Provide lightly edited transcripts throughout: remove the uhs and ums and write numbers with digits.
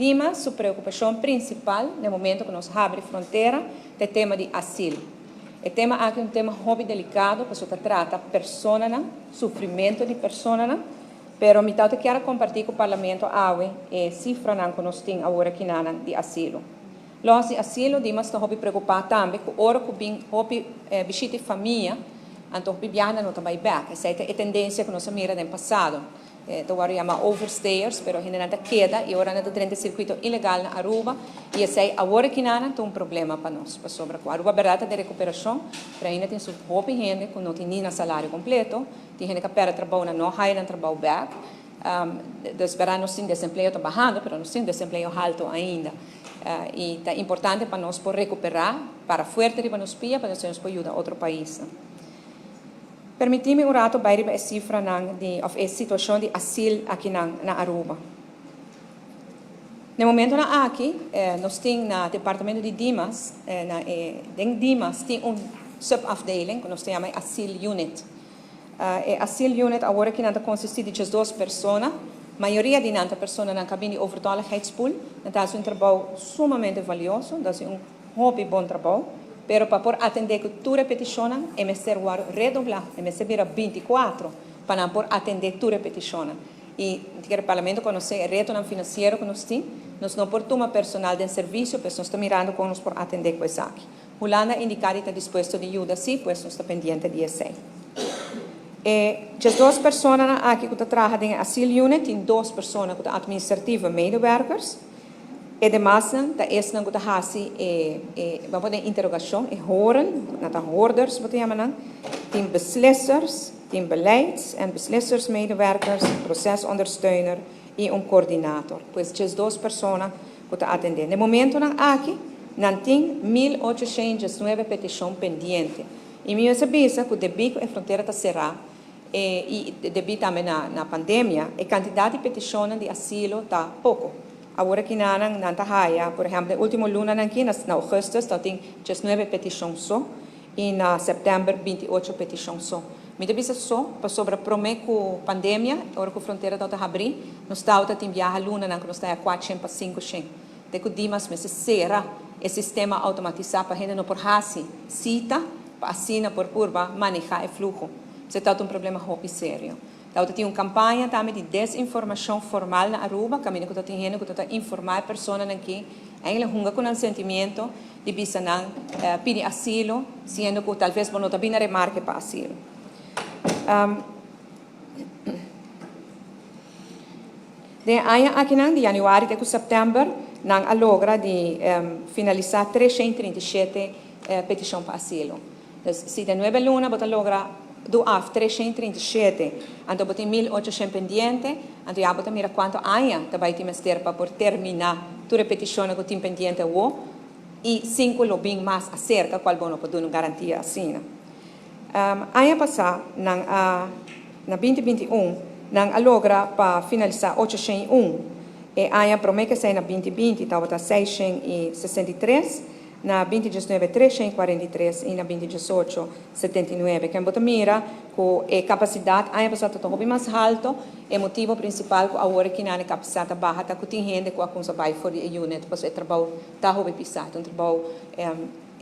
Dimas su preocupacion principal na momento cu nos habri frontera ta e tema di asilo. E tema aki ta un tema hopi delicado pasobra ta trata personanan, sufrimento di personanan, pero mi tawata kier a comparti cu Parlamento awe e cifranan cu nos tin awor akinan di asilo. Los di asilo, Dimas ta hopi preocupa tambe cu ora cu bin hopi bishita di famia, anto hopi biaha nan no ta bay bek. Esey ta e tendencia cu nos a mira den pasado. Ta wòrdu yamá overstayers, pero hendenan ta keda i ora nan ta drenta e sirkuito ilegal na Aruba i esei awor akinanan ta un problema pa nos, pasobra ku Aruba bèrdat ta den rekuperashon, pero ainda tin su hopi hende ku no tin ni nan salario kompleto, tin hende ku a pèrdè trabou nan no haya nan trabou bèk, dus bèrdat nos tin desempleo ta bahando, pero nos tin desempleo haltu ainda i ta importante pa nos por rekuperá, para fuerte riba nos pia pa nos por yuda otro paisnan. Permití mi un rato bai riba e sifranan di òf e situashon di asil akinan na Aruba. Na e momentonan aki nos tin na departamento di Dimas, na e den Dimas tin un subafdeling ku nos ta yama e asil unit. E asil unit awor akinan ta konsistí di 12 persona. Mayoria di nan ta personanan ku a bini di overtolligheidspool. Nan ta hasi un trabou sumamente valioso, nan ta hasi un Hopi bon trabou, pero pa por atendé ku tur e petishonnan e mester wòrdu redoblá, e mester bira 24 pa nan por atendé tur e petishonnan. I mi ta kere Parlamento konosé e retonan finansiero ku nos tin. Nos no por tuma personal den servisio, pues nos ta mirando kon nos por atendé ku esaki. Hulanda a indiká di ta dispuesto di yuda sí, pues nos ta pendiente di esei. E 12 personanan aki ku ta traha den e asil unit tin dos persona ku ta administratieve medewerkers. E demasnan ta esnan ku ta hasi e e bo por den interogashon, e horen, nan ta hoorders bo ta yama nan, tin beslissers, tin beleids en beslissersmedewerkers, procesondersteuner i un coördinator. Pues 12 persona ku ta atendé. Na e momentonan aki nan tin 1819 petishon pendiente. I mi mester bisa ku debí ku e frontera ta será e i debí tambe na na pandemia, e kantidat di petishonnan di asilo ta poko. Awor aki nan nan ta haya, por ehempel den ultimo lunanan aki na na augustus ta tin 19 petishon so i na sèptèmber 28 petishon so. Mi ta bisa so pasobra promé ku pandemia, ora ku frontera tabata habrí, nos tabata tin biaha lunanan ku nos ta haya 400 pa 500. Te ku Dimas mester sera e sistema outomatisá pa hende no por hasi sita pa asina por purba manehá e fluho. Esei tabata un problema hopi serio. Tabata tin un kampaña tambe di desinformashon formal na Aruba, kaminda ku ta tin hende ku ta ta informá e personanan ki eigenlijk hunga ku nan sentimiento di bisa nan pidi asilo, siendo ku talves bo no ta bini na remarke pa asilo. Den e aña akinan, di yanüari te ku sèptèmber, nan a logra di finalisá 337 petishon pa asilo. Dus si den nuebe luna bo ta logra du af 337, anto bo tin 1800 pendiente, anto ya bo ta mira kuantu aña ta bai tin mester pa por terminá tur e petishonnan ku tin pendiente awo i sin ku lo bin mas aserka kual bo no por duna un garantia asina. Aña pasá nan a na 2021 nan a logra pa finalisá 801, e aña promé ku esei na 2020 tabata 663. Na 2019 343 i na 2018 79. Ken bo ta mira ku e kapasidat aña pasá ta hopi mas halto. E motibu prinsipal ku awor e kinan e kapasidat ta baha ta ku tin hende ku a kumsa bai for di e unit pasobra e trabou ta hopi pisá. Ta un trabou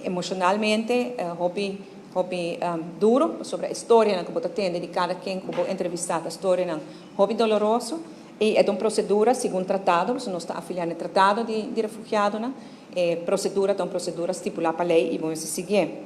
emoshonalmente hopi hopi duro pasobra e storianan ku bo ta tende di kada ken ku bo entrevistá ta storianan hopi doloroso i e ta un prosedura segun tratado pasobra nos ta afiliá na e tratado di refugiadonan. E prosedura ta un prosedura stipulá pa lei i bo mester siguié.